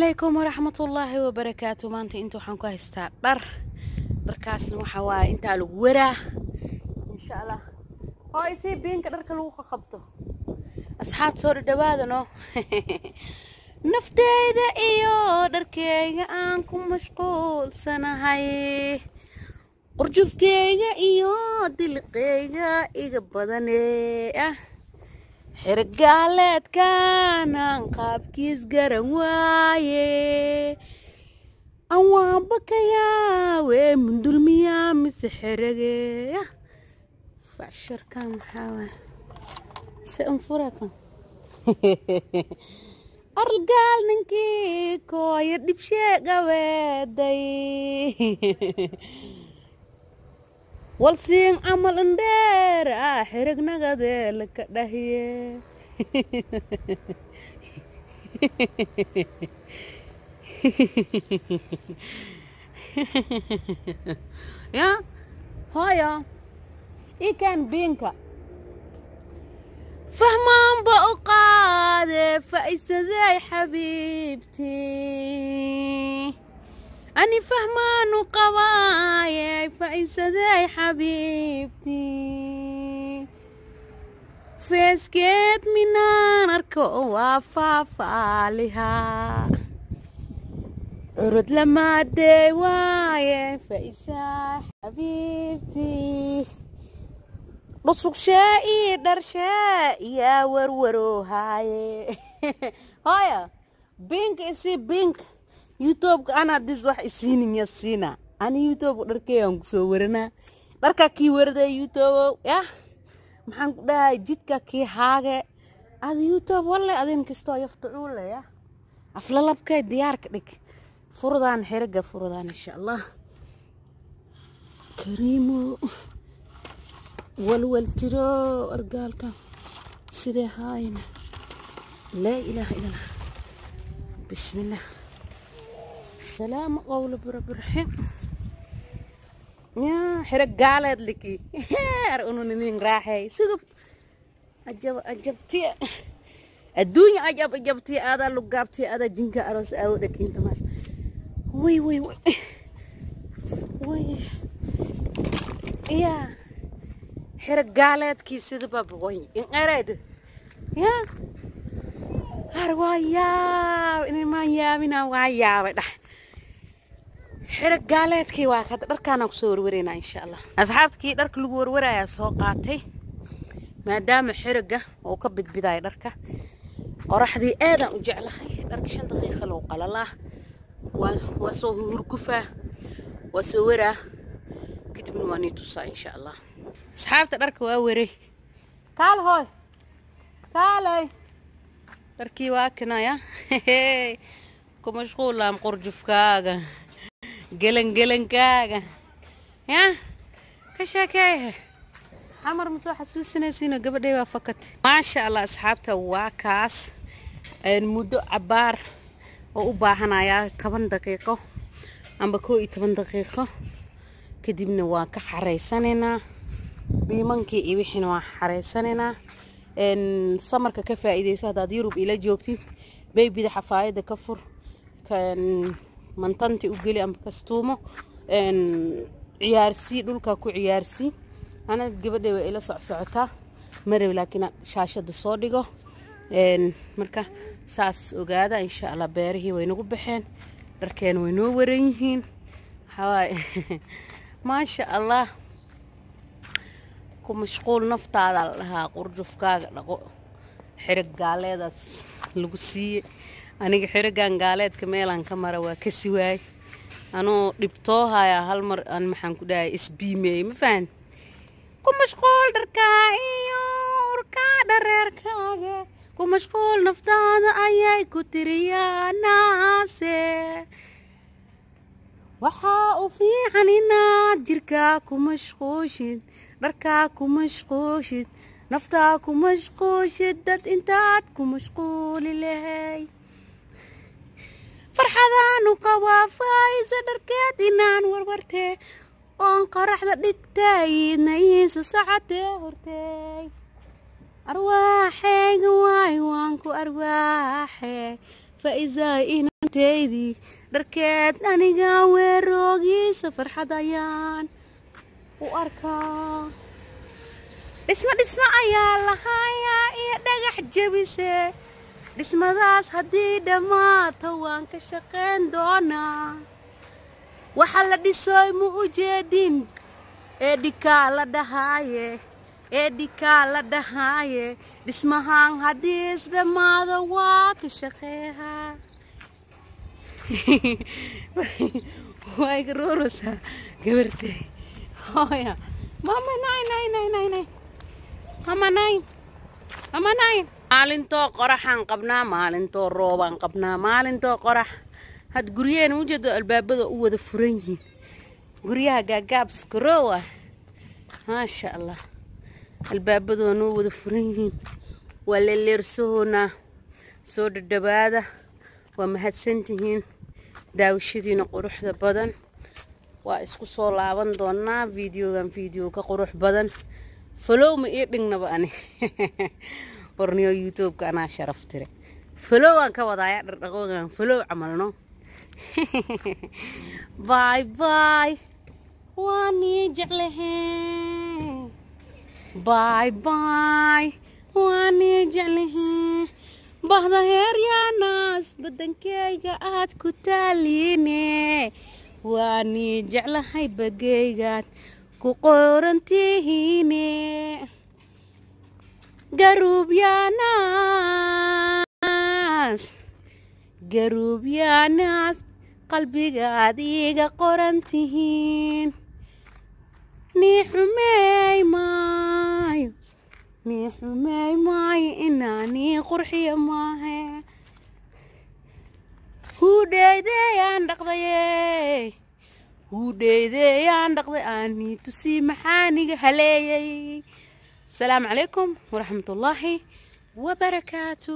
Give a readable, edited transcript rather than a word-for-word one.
Calaykum waraxmatullaahi wabarakaatu. Maanta inta waxaan ku haystaa dhar, dharkaasna waxa waaye intaa lagu waraa insha Allah. Oo isii biinka dharka lagu qabto. Asxaab, soo dhadhawaada no. Nafteyda iyo dharkeyga aan ku mashquulsanahay, qurjufkeyga iyo diliqeyga iga badane ah, xirigaaleedkan aan qaabkiis garan waaye, aan waan bakayaa wee mundulmiyaa mise xerage facsharkan. Maxaa waay se unfurakan argaal ninkii kooya dhibsheega weeday walsiin camal indheer ah xereg nagadee laka dhahiye. Ya hooyo ikan biinka fahmaanba u qaade faa'iisaday xabiibtii, ani fahmaan u qabaaye faa'iisaday xabiibtii, feeskeed minaan arko waa faafaalihaa, curud lamaadee waaye faa'iisaa xabiibtii, dhusugshe iyo dharshe yaa warwaroohaaye. Hooyo bink isii bink youtubeka anaa dis wax isiinin ya siina. Ani youtubeka dharkeeyaan kusoo waranaa, dharkaa kii warada youtube yah, maxaan ku dhahay jidka kii haage ada youtube walle adin kastoo yaftacuule yah aflalabkay diyaarka dhig furdaan xiriga furdaan insha Allah kariimo walwal tiro argaalka sidee haayna. Laa ilaaha illa Allah, bismillah, salaam qowl birabiraxiim ya xiro gaaleed liki ar unu ninin raaxay sugub ajab ajabtiya adduunya ajab ajabtiya aadaa lugaabtiya aadaa jinka aroos aawo dhakiinta maas way way way way ya xiro gaaleedkii sidaba boqoy in ereyd ya har waa yaab inay maan yaabina waa yaabay dhax xiro gaaleedkii waa kada dharkaanaan kusoo warwareynaa insha Allah. Asxaabtkii dharka lagu warwarayaa soo qaatay maadaama xiriga uu ka bidbidayo dharka qoraxdii aadaan u jeclahay. Dharka 5 daqiiqa lagu qalalaa, waa soo hurgufaa, waa soo waraa, kadibna waa nii tusaa insha Allah. Asxaabta dharka waa waray, kaal hooy kaalay dharkii waa kanaya ku mashquulaam qurjufkaaga gelan gelankaaga ya ka sheekeeya xamar ma soo xasuusinaysiino gabadhay waa fakatay maasha Allah. Asxaabta waa kaas muddo cabaar oo u baahanayaa 10 daqiiqo amba 11 daqiiqo, kadibna waa ka xareysanaynaa biimankii iyo wixiina waa xareysanaynaa. Samarka ka faa'iideyso haddaad Yurub ila joogtid, baybida xafaayadda ka fur, mantanti u geli amba kastuumo, ciyaarsii dhulka ku ciyaarsii. Ana gabadhay way ila socsocotaa marabi, laakiin shaashada soo dhigo. Marka saas ogaada insha Allah. Beerihii way nagu baxeen, dharkeena way noo waran yihiin. Waxawaaye maasha Allah, ku mashquul naftaada la dhahaa, qurjufkaaga dhaqo. Xirig gaaleedaas lagu siiyey aniga xirigan gaaleedka meelaan ka mara waa kasi waay anuu dhibtoohaya hal mar aan maxaan ku dhahay isbiimeeyey ma fahan. Ku mashquul dharkaa iyo urkaa dhareerkaaga, ku mashquul naftaada ayay ku tiriyaanaase. Waxaa u fiican inaad jirkaa ku mashquushid, dharkaa ku mashquushid, naftaa ku mashquushid, dad intaad ku mashquuli lahay. Farxadaanu qabaa faayisa dharkeed inaan warwartee oon qoraxda dhigtay iisa socotee hortey arwaaxeyga waay waan ku arwaaxe faisaa inaan Inanteydii dharkeed aniga weeroogiisa farxad ayaan u arkaa. Dhismo dhismo ayaa lahayaa iyo dhagax jebise. Dhismadaas haddii dhammaato waan ka shaqayn doonaa. Waxa la dhisoy ma u jeedin, eedhikaa la dhahaaye, eedhikaa la dhahaaye. Dhismahaan haddii isdhammaado waa ka shaqeehaa. Waa iga rooraysaa gabartay. Hooya mama nine nine nine nine nine mama nine mama nine. Maalintoo qoraxaan qabnaa, maalintoo roobaan qabnaa, maalintoo qorax. Had guryaheena ujeedo albaabada u wada furan yihiin. Guryaha gaagaab skaroow ah, maasha Allah, albaabadu waa noo wada furan yihiin. Waa leeleersahoonaa. Soo dhadhawaada, waa mahadsantihiin daawashadiina quruxda badan. Waa isku soo laaban doonaa videogan, video ka qurux badan. Follow ma ii dhignaba ani warniyo YouTube-ka anaa sharaf tire. Follow aan ka wadaaya dhardhaqoogan follow camalno. Bye bye, waa nii jeclahee. Bye bye, waa nii jeclahee. Bahda heeryaanaas badankeyga aad ku taaliine, waa nii jeclahay bageygaad ku qorantihiine. Garuubyaanaas, garuubyaanaas, qalbigaad iiga qoran tihiin. Nii xumeey maayo, nii xumeey maayo, inaa nii qurxiyo maahe. Huudheydeyaan dhaqdaye, huudheydeyaan dhaqday, aanii tusii maxaaniga haleeyay. Asalaamu calaykum waraxmatullaahi wabarakaatu.